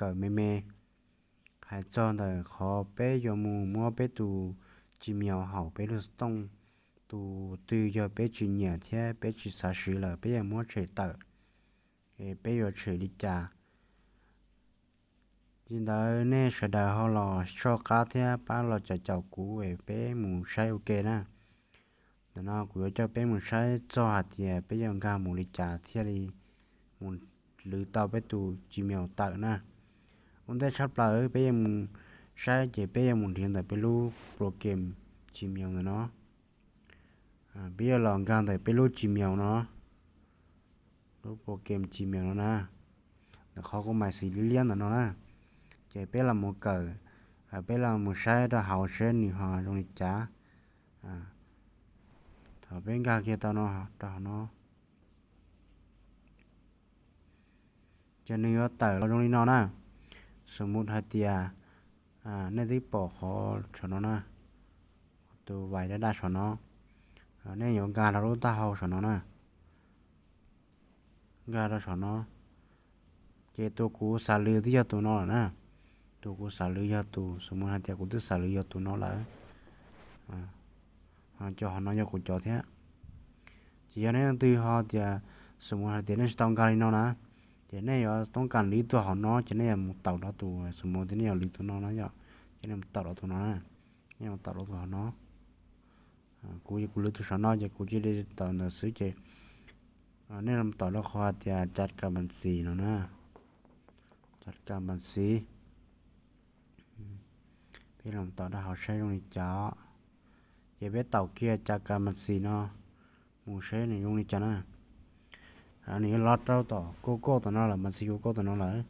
kawm me me. Hais txog ntawm qhov peb yuav mus muab peb tus Gmail hauv peb lub xov tooj, tus twg yog peb tsis nyiam thiab peb tsis xav siv lawm peb yuav muab tshem tawm, es peb yuav tshem li cas? Li ntawd nej sawv daws ho los soj qab thiab pab los caum caum kuv es peb mus saib ua ke na. Ntawm no kuv yuav coj peb mus saib txog hais tias peb yuav nkag mus li cas thiaj li mus lwv tau peb tus Gmail tawm na. Ua ntej tshaj plaws peb yuav mus saib ces peb yuav mus nrhiav ntawm peb lub program Gmail ntawm no. Peb yuav los nkag ntawm peb lub Gmail no, lub program Gmail no na. Ntawm qhov kuv mam xim liab liab ntawm no na, ces peb los mus kawm, peb los mus saib rau hauv seb nws ho zoo li cas. Thaum peb nkag kiag tau no rau hauv no, ces nws yuav tawm los zoo li no na. Xus mus hais tias nej twb pom qhov saum no na, tus vais daj daj saum no, nej yuav nkag rau lub taub hau saum no na, nkag rau saum no. Ces tus kuv xav lwv twb yog tus no lawm na. Tus kuv xav lwv yog tus, xus mus hais tias kuv twb xav lwv yog tus no lawm. Cov hauv no yog kuv cov thiab. Ces yog nej leej twg ho tias, xus mus hais tias nej tsis tau nkag li no na, ces nej yuav toob kas lwv tuaj hauv no ces nej yuav mus taum rau tus, xus mus tias nej yuav lwv tus no na yom, ces nej mus taum rau tus no na, nej mus taum rau tus hauv no. Kuv, kuv lwv tus saum no ces kuv cia li taum ntawd xwb ces nej los taum rau qhov hais tias cas kas mas xis no na, cas kas mas xis. Peb los taum rau hauv saib zoo li cas. Ces peb taum kiag cas kas mas xis no mus saib nws zoo li cas na. Nws yuav los rau tom Google tom no lawm, mas xis Google tom no lawm.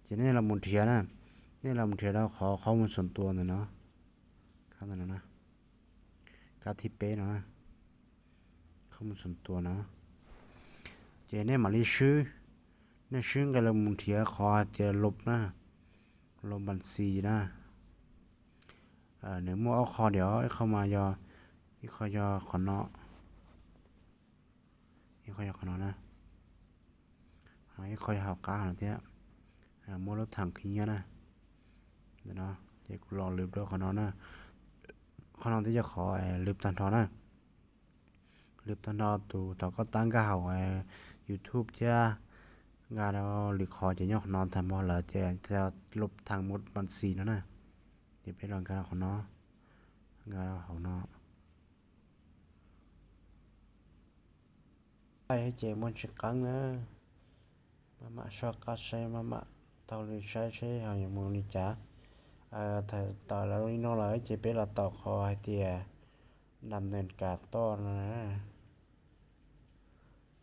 Ces nej los mus nrhiav na, nej los mus nrhiav rau qhov qhov mus xum tua ntawm no, kab thib peb no, qhov mus xum tua no. Ces nej mam li swb, nej swb nqe los mus nrhiav qhov hais tias lub na, lub mas xis na. Nws muaj ob qho diam, ib qho mas yog, ib qho yog qhov no, ib qho yog qhov no na, ib qho yog hauv qab no thiab, muaj lub theem khib nyiab na. Ntawm no, ces kuv los lwv rau qhov no na. Qhov no thiaj yog qhov lwv tag nrho na. Lwv tag nrho tus thaum koj tab nkag hauv YouTube thiab nkag rau lwm qhov ces nyob qhov no tag nrho lawm ces lub theem mus mas xis no na. Ces peb los nkag rau qhov no, nkag rau hauv no. Ces muaj tsis qeeb na, maj mam soj qab saib, maj mam taug lw saib seb ho yuav mus li cas. Thaum taum li no lawm ces peb los taum qhov hais tias dam nees kas toj no na.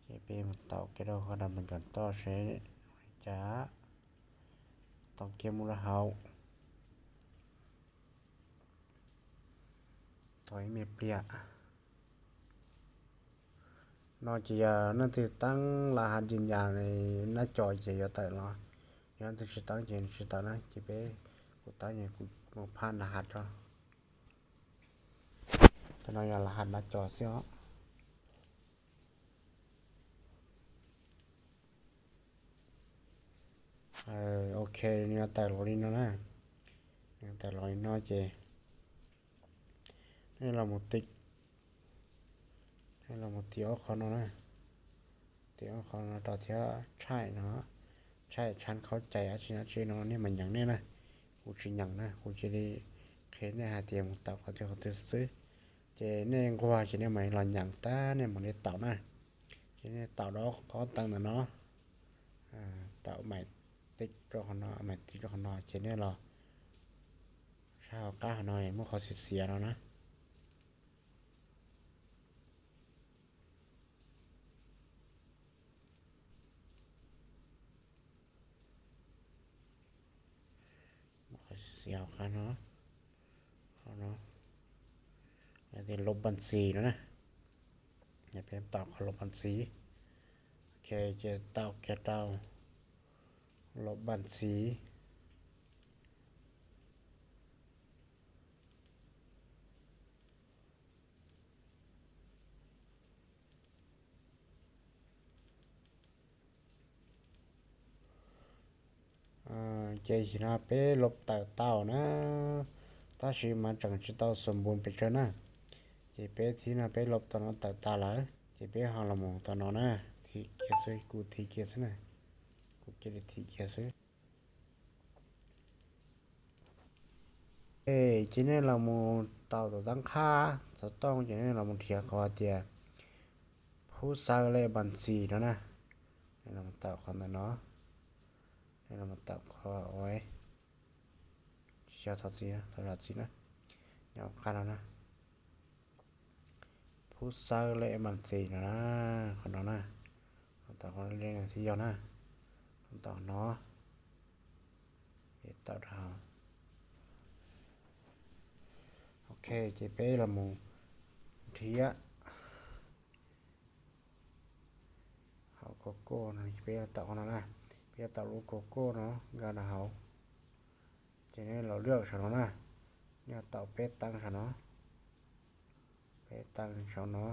Ces peb mus taum kiag rau qhov dam nees kas toj seb li cas. Taum kiag mus rau hauv, taum ib me pliag. No ces yog leej twg teeb la has yws yas nab co ces yuav tawm los, yog leej twg tsis teeb ces nws tsis tawm na. Ces peb, kuv teeb ces kuv mus phab la has tso. Cov no yog la has nab co xwb os. Ok, nws yuav tawm los li no na. Nws yuav tawm los li no ces nej los mus tiv, nej los mus tiv ob qho no na. Tiv ob qho no rau thiab tshaib no, tshaib tshab khaub cai dab tsi dab tsi no nej mam nyeem nej na. Kuv tsis nyeem na, kuv cia li qhia nej hais tias mus taum qhov twg qhov twg xwb. Ces nej nquag ces nej mam los nyeem tab nej mam li taum na. Ces nej taum rau qhov teeb ntawm no, taum mam tiv rau qhov no, mam tiv rau qhov no ces nej los sab hauv qab hauv no muaj qhov xiav xiav no na. Qhov xiav hauv qab no, qhov no, lub npas xis no na. Peb taum qhov lub npas xis. Ok, ces taum kiag rau lub npas xis. Ces tam sim no peb load tawm tau na, tab sis mas tseem tsis tau xum npus pes tsawg na. Ces peb thib no peb load tau no tawm tas lawm ces peb ho los mus tom no na, thim kiag xwb, kuv thim kiag xwb na, kuv cia li thim kiag xwb. Ces nej los mus tau tus tab qhab xov tooj ces nej los mus nrhiav qhov tias Phub Xawb Lej Npas Ntxis no na. Nej los mus tawm qhov ntawm no, nej los mus tawm qhov uas, tsis yog, thov txim, thov zam txim na, nyob qab no na. Phub Xawb Lej Npas Ntxis no na, qhov no na, tawm qhov li no thiaj yog na, tawm no, tawm rau hauv. Ok, ces peb los mus nrhiav hauv Google no, peb tawm qhov no na, peb tawm lub Google no nkag rau hauv. Ces nej los lwaj saum no na, nej tawm peb teeb saum no, peb teeb saum no.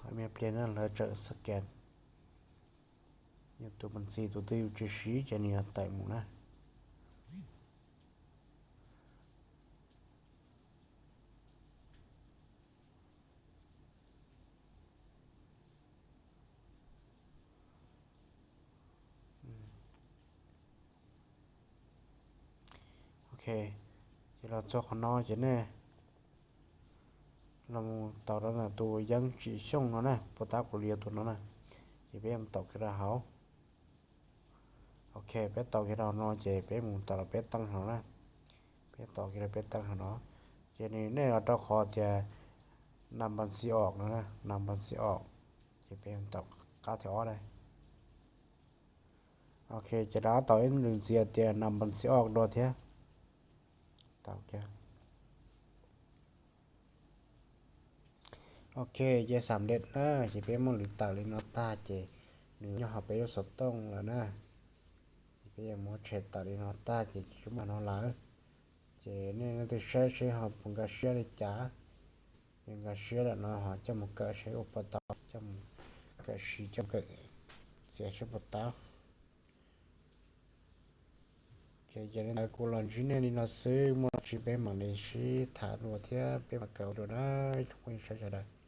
Thov me pliag na, lawv tseem scan. Yog tus Npas Ntxis tus twg yus tsis siv ces nws yuav tawm mus na. Ok, ces los txog qhov no ces nej los mus tau rau ntawm tus Yeeb Tsim Xyooj no na, puas tab kuv li tus no na, ces peb mus tau kiag rau hauv. Ok, peb tau kiag rau no ces peb mus tau rau peb teeb hauv na. Peb tau kiag rau peb teeb hauv no, ces nws nej los rau qhov tias Nas Npas Ntxis Os no, Nas Npas Ntxis Os, ces peb tau qab thib ob na. Ok, ces rov tau ib lwm ntxiv tias Nas Npas Ntxis Os dua thiab. Tau kiag. Ok, ces xam lej na, ces peb muaj lwm tawm li no tag ces nws nyob hauv peb lub xov tooj lawm na. Ces peb yuav muab tshem tawm li no tag ces tsis muaj no lawm. Ces nej leej twg saib seb ho puas nkag siab li cas. Yog nkag siab lawm no ho coj mus kawm seb ua puas tau, coj mus kawm siv, coj mus kawm txiav seb puas tau. Ces yog li ntawd kuv los ntsib nej li no xwb, muaj dab tsi peb mam li sib tham dua thiab peb mam kawm ua dua na, ib tsoom phooj ywg sawv daws.